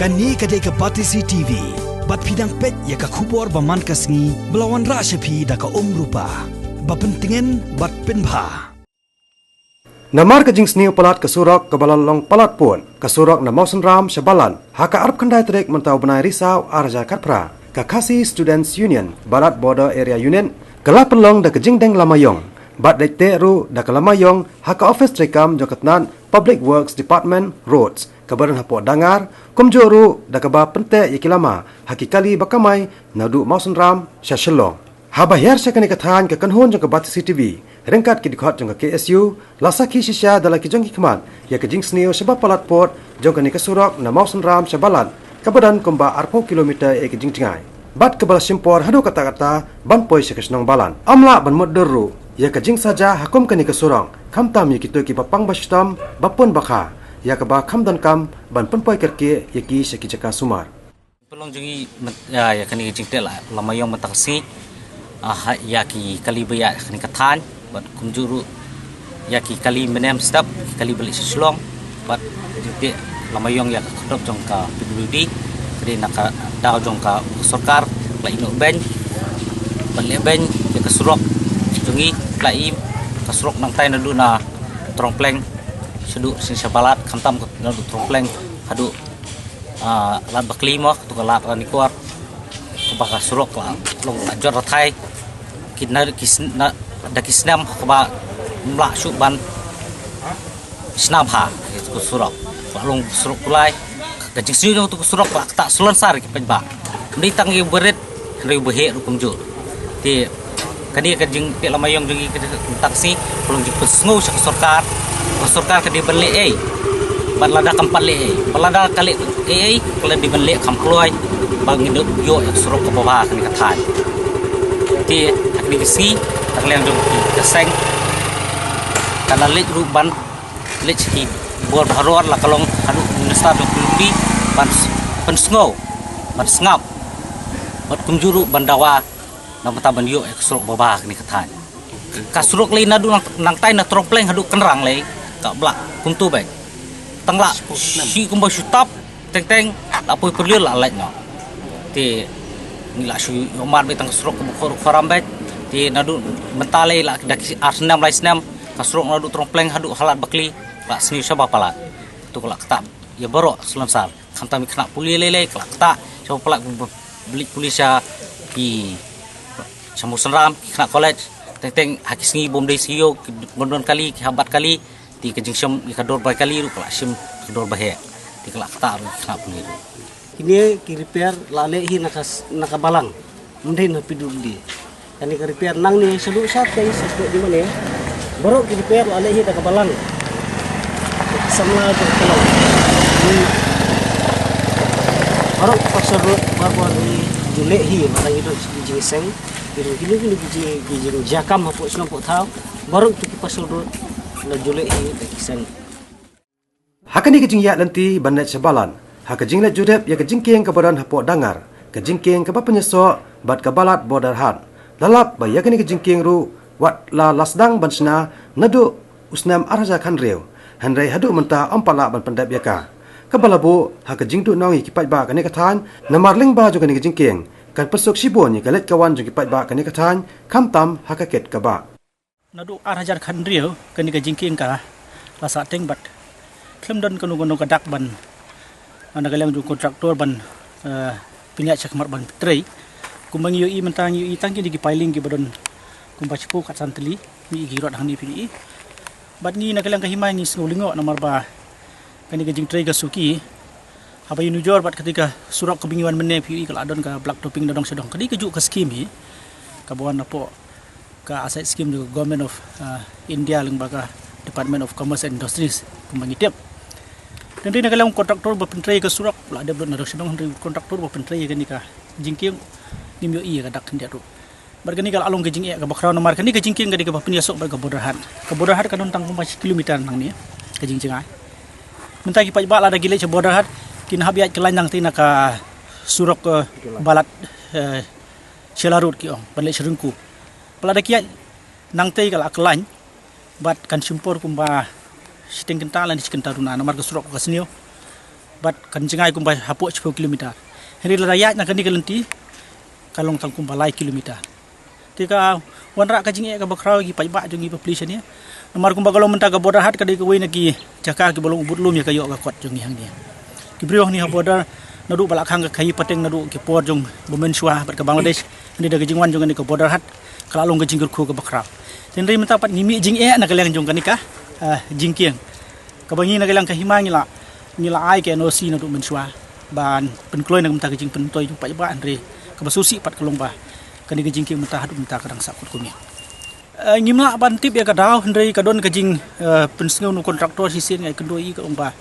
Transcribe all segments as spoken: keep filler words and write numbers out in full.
Kane ka dei ka Batesi T V. Bad phi dang peit ïa ka khubor ba man ka sngi ba la wanrah sha phi da ka Umrupa. Ba pyntngen bad pynbha. Namar ka jingsniew palat ka surok kaba la long palat pud, ka surok na Mawsynram sha Balat, ha ka arphew khyndai tarik mynta u bnai Risaw arhajar khatphra, ka Khasi Students Union, Balat Border Area Unit, ka la pynlong da ka jingdeng lama ïong bad dei teh ruh da ka lama ïong ha ka ophis treikam jong ka tnat Public Works Department Roads kaba don hapoh Dangar, kumjuh ruh da kaba pynteh ïa ki lama ha ki kali ba kamai naduh Mawsynram sha Shillong. Haba hiar sha kane ka thaiñ, ka kynhun jong ka Batesi T V ryngkat ki dkhot jong ka K S U la sakhi shisha da la ki jong ki khmat ïa ka jingsniew shaba palat pud jong kane ka surok na Mawsynram sha Balat, kaba don kumba arphew kilometer ïa ka jingjngai, bad kaba la shim por haduh katta ban poi sha ka shnong Balat. Ym lah ban mutdur ruh ïa ka jingsaja ha kum kane ka surok, khamtam ïa kito kiba pang ba shitom, ba pun ba kha, ïa kaba kham donkam ban pynpoi kyrkieh ïa ki sha ki jaka sumar. Pynlong jong ngi, ïa, ïa kane ka jingteh lama ïong mynta ka sngi, ah, ïa ki kali ba ïaid ha kane ka thaiñ, bad kumjuh ruh ïa ki kali mynhynnin step, ki kali ba leit sha Shillong, bad ka jingteh lama ïong ïa ka khyrdop jong ka P W D, ka dei na ka daw jong ka sorkar, ka la ïehnoh beiñ, bad leh beiñ ïa ka surok jong ngi, ka la im, ka surok nangtai naduh na Trongpleng shaduh sha Balat, khamtam naduh Trongpleng haduh ah, Lad Bakli mo, katu ka Lad Ranikor, kaba ka surok la long la jot rathai, ki na, ki sn-, na, da ki snem kaba ym lah shuh ban shna bha, katu ka surok. La long surok kulai, ka jingsniew jong katu ka surok la ktah slonsar ki paidbah. Ym dei tang ïa u barit, hynrei u baheh ruh kumjuh. Te kane ka jingteh lama ïong jong ngi ka dei ka mynta ka sngi, ka long jingpynsngew sha ka sorkar. Ka sorkar ka dei ban leh ei, bad lada kam pat leh ei, bad lada ka leh ei ei, ka la dei ban leh kham kloi, ba ngin ïoh ïa ka surok kaba bha ha kane ka thaiñ. Te ha kane ka sngi, na ka liang jong ka seng, ka la leit ruh ban leit sha ki bor baroh, la ka long haduh minister jong ka P W D ban s-, pynsngew, ban sngap, bad kumjuh ruh ban dawa na ka bynta ban ïoh ïa ka surok ba bha ha kane ka thaiñ. Ka surok lei naduh nang, nangtai na Trongpleng haduh Kynrang lei ka blah kumto beit. Tang lah shi kumba shu tap, teng teng la poi pyrliew la lait noh. Te ngi la shu ïohmad beit tang ka surok kaba khor kharam beit. Te naduh mynta lei la da ki ar snem lai snem, ka surok naduh Trongpleng haduh Lad Bakli la sniew shaba palat. Katu ka la ktah ïa baroh slonsar. Khamtam ki khynnah pule lei lei ka la ktah shaba palat, ki ba leit pule sha ki, sha Mawsynram, ki khynnah college. Teng teng ha ki sngi bym dei sngi ïew, ki bym don kali, ki hap bat kali. Te ka jingshem ïa ka dor bai kali ruh ka la shem ka dor baheh. Te ka la ktah ruh ki khynnah pule ruh. Kine ki repair la leh hi na ka s-, na ka balang, ym dei na P W D. Kane ka repair nangne shaduh shateng shateng di mane. Baroh ki repair la leh hi da ka balang. Samla jong ka balang. Baroh ki Pastor Road, baroh ki ju leh hi, ba ngi don ki jingseng. Ki don kine kine ki jing, ki jingjia kam hapoh shnong hapoh thaw. Baroh ki Pastor Road la ju leh hi da ki seng. Ha kane ka jingïaid lynti ban leit sha Balat, ha ka jingleit jurip ïa ka jingkieng kaba don hapoh Dangar, ka jingkieng kaba pynïasoh bad ka Balat Border Haat, la lap ba ïa kane ka jingkieng ruh wat la la sdang ban shna naduh u snem arhajar khathynriew, hynrei haduh mynta ym pat lah ban pyndep ïa ka. Kaba la buh ha ka jingduhnong ïa ki paidbah kane ka thaiñ, namar lyngba jong kane ka jingkieng kan pynsuk shibun ïa ka leit ka wan jong ki paidbah kane ka thaiñ, khamtam ha ka kit ka bah. Naduh arhajar khathynriew kane ka jingkieng ka la sahteng bad khlem don kano kano ka dak ban, na ka liang jong kontraktor ban, eh, pynïaid sha khmat ban trei. Kumba ngi ïohi mynta ngi ïohi tang kine ki piling kiba don kumba shiphew khatsan tylli, ngi ïohi ki rot hangne phi ïohi. Bad ngi na ka liang ka hima ngi sngew lyngngoh namar ba kane ka jingtrei ka suki. Haba ïanujor bad kata ka surok kaba ngi wan mynne phi ïohi ka la don ka black topping da dong sha dong. Ka dei kajuh ka skim hi kaba wan napoh ka asset skim jong ka Government of, uh, India lyngba ka Department of Commerce and Industries kumba ngi tip. Tang dei na ka liang kontraktor ba pyntrei ka surok la dep lut na dong sha dong, hynrei kontraktor ba pyntrei ïa kane ka jingkieng ngim ïohi ïa ka dak khyndiat ruh. Bad kane ka la long ka jingeh kaba khraw namar kane ka jingkieng ka dei kaba pynïasoh bad ka Border Haat. Ka Border Haat ka don tang kumba shi kilometer nangne ka jingjngai. Mynta ki paidbah lada ki leit sha Border Haat kin hap ïaid kyllain nangtei na ka surok, eh, Balat, eh, Shella Road ki ong ban leit sha Ryngku. Ba lada ki ïaid nangtei ka la kyllain bad kan shim por kumba shiteng kynta lane shi kynta duna namar ka surok ka sniew. Bad kan jngai kumba hapoh shiphew kilometer. Hynrei lada ïaid na kane ka lynti ka long tang kumba lai kilometer. Te ka wanrah ka jingeh kaba khraw ïa ki paidbah jong ngi bapli shane. Namar kumba ka long mynta ka border hat ka dei kawei na ki jaka kiba long u budlum ïa ka ïoh ka kot jong ngi hangne. Ki briew hangne ha border naduh ba la khang ka khaïi pateng naduh ki por jong ba mynshuwa bad ka Bangladesh. Hynrei da ka jingwan jong kane ka border hat ka la long ka jingkyrkhu kaba khraw. Te hynrei mynta pat ngi mih jingeh na ka liang jong kane ka, ah, jingkieng. Kaba ngi na ka liang ka hima ngi la, ngi la ai ka N O C naduh mynshuwa ban pynkloi na ka bynta ka jingpyntoi jong paidbah, hynrei kaba sngewsih pat ka long ba kane ka jingkieng mynta haduh mynta ka dang sah kut kum ïa. Eh, ngim lah ban tip ïa ka daw, hynrei ka don ka jing, eh, pynsngew na u kontraktor shisien nga ïakynduh ïa i ka long ba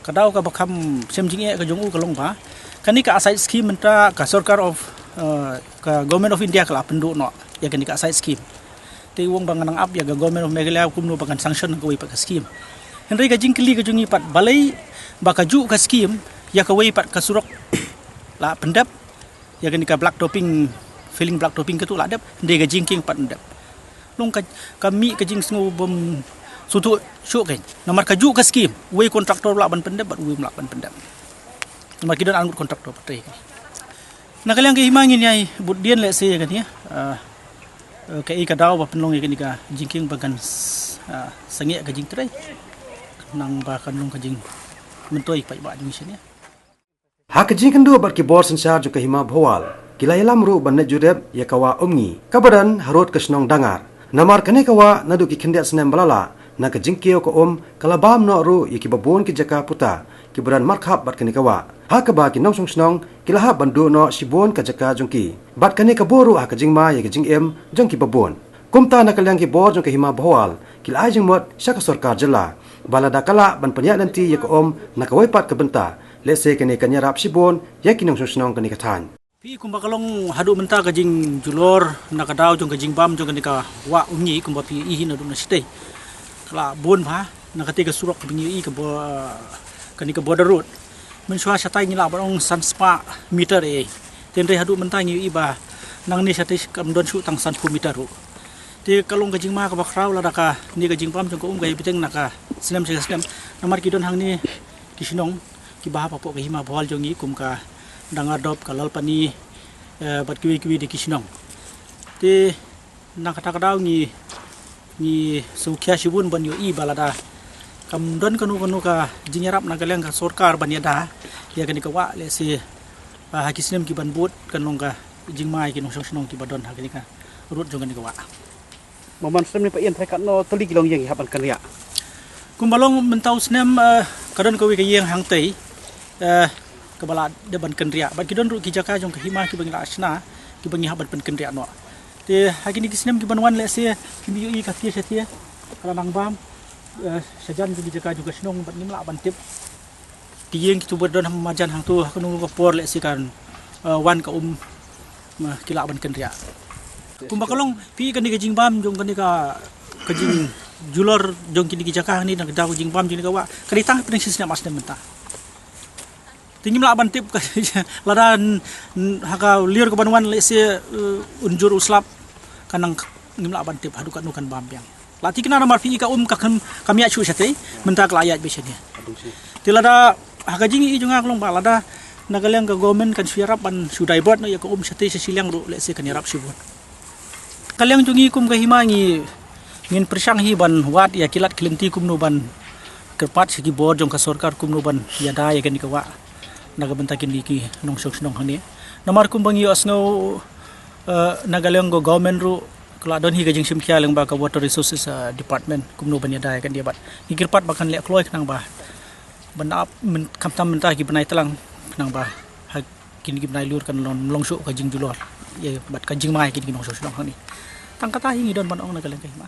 ka daw kaba kham shem jingeh ka jong u ka long ba kane ka Aside Scheme mynta ka sorkar of, eh, ka Government of India ka la pynduh noh ïa kane ka Aside Scheme. Te u ong ba ngan nang ap ïa ka Government of Meghalaya kumno ba kan sanction kawei pat ka scheme. Hynrei ka jingkylli ka jong ngi pat, balei ba kajuh ka scheme ïa kawei pat ka surok la pyndep, ïa kane ka black topping, filling black topping katto la dep, hynrei ka jingkieng pat ym dep. Long ka, ka mih ka jingsngew bym sngewthuh shuh kein. Namar kajuh ka scheme, uwei kontraktor u lah ban pyndep bad uwei um lah ban pyndep. Namar ki don arngut kontraktor pat trei kein. Na ka liang ka hima ngin ïai bud dien lehse ïa kane, ah, eh, kaei ka daw ba pynlong ïa kane ka jingkieng ba kan s-, ah, sangeh ka jingtrei, nang ba kan long ka jingmyntoi paidbah jong ngi shane. Ha ka jingkynduh bad ki bor synshar jong ka hima Bhowal, ki la ïalam ruh ban leit jurip ïa ka wah Umngi kaba don harud ka shnong Dangar. Namar kane ka wah naduh ki khyndiat snem ba la lah, na ka jingkiew ka um ka la bam noh ruh ïa kiba bun ki jaka puta kiba don markhap bad kane ka wah, ha kaba ki nongshong shnong ki la hap ban duh noh shibun ka jaka jong ki. Bad kane ka buh ruh ha ka jingma ïa ka jingim jong kiba bun. Kumta na ka liang ki bor jong ka hima Bhowal ki la ai jingmut sha ka sorkar jylla ba lada ka lah ban pynïaid lynti ïa ka um na kawei pat ka bynta, lehse kane kan ïarap shibun ïa ki nongshong shnong kane ka thaiñ. Phi, kumba ka long haduh mynta ka jingjulor na ka daw jong ka jingbam jong kane ka wah Umngi, kumba phi ïohi hi naduh na shatei, ka la bun bha na katei ka surok kaba ngi ïohi ka bo-, kane ka border road. Mynshuwa shatai ngi lah ban ong san spah meter ei. Te hynrei haduh mynta ngi ïohi ba nangne shatei kam don shuh tang sanphew meter ruh. Te ka long ka jingma kaba khraw lada kane ka jingbam jong ka um ka ïai bteng na ka snem sha ka snem. Namar ki don hangne ki shnong kiba hap hapoh ka hima Bhowal jong ngi kum ka Dangar Dop, ka Lalpani, eh, bad kiwei kiwei de ki shnong. Te na kata ka daw ngi, ngi sngewkhia shibun ban ïohi ba lada kam don kano kano ka jingïarap na ka liang ka sorkar ban ïada ïa kane ka wah, lehse, ah, ha ki snem ki ban bud kan long ka jingma ïa ki nongshong shnong kiba don ha kane ka road jong kane ka wah. Ba man snem ne pat ïa trai katno tylli ki longïing ki hap ban kynriah? Kumba long mynta u snem, eh, ka don kawei ka ïing hangtei, eh, kaba la dep ban kynriah. Bad ki don ruh ki jaka jong ka hima kiba ngi la shna kiba ngi hap ban pynkynriah noh. Te ha kine ki snem ki ban wan lehse kim ïohi ka thie sha thie ka la nang bam, eh, shajan jong ki jaka jong ka shnong bad ngim lah ban tip. Ki ïing kitu ba don ha marjan hangtu ha kano ka por lehse kan, eh, wan ka um, ma ki lah ban kynriah. Kumba ka long phi, kane ka jingbam jong kane ka, ka jingjulor jong kine ki jaka hangne na ka daw ka jingbam jong kane ka wah ka dei tang hapdeng shi snem ar snem mynta. Te ngim lah ban tip ka lada n-, n-, ha ka liur ka ban wan lehse, eh, un jur u slap, ka nang, ngim lah ban tip haduh katno kan bam biang. La thikna namar phi i ka um ka kham, kam ïaid shuh shatei, mynta ka la ïaid beit shane. Te lada ha ka jingïohi jong nga ka long ba lada na ka liang ka government kan shu ïarap ban shu divert noh ïa ka um shatei sha shiliang ruh lehse kan ïarap shibun. Ka liang jong ngi kum ka hima ngi, ngin pyrshang hi ban wad ïa ki lad ki lynti kumno ban kyrpad sha ki bor jong ka sorkar kumno ban ïada ïa kane ka wah na ka bynta kine ki nongshong shnong hangne. Namar kumba ngi ïohsngew, eh, na ka liang ka government ruh ka la don hi ka jingshim khia lyngba ka Water Resources, eh, Department kumno ban ïada ïa kane, bad ngi kyrpad ba kan leh kloi khnang ba ban ap myn-, khamtam mynta ki bnai tlang khnang ba ha kine ki bnai lur kan long, long shuh ka jingjulor ïa bad ka jingma ïa kine ki nongshong shnong hangne. Tang kata hi ngi don ban ong na ka liang ka hima.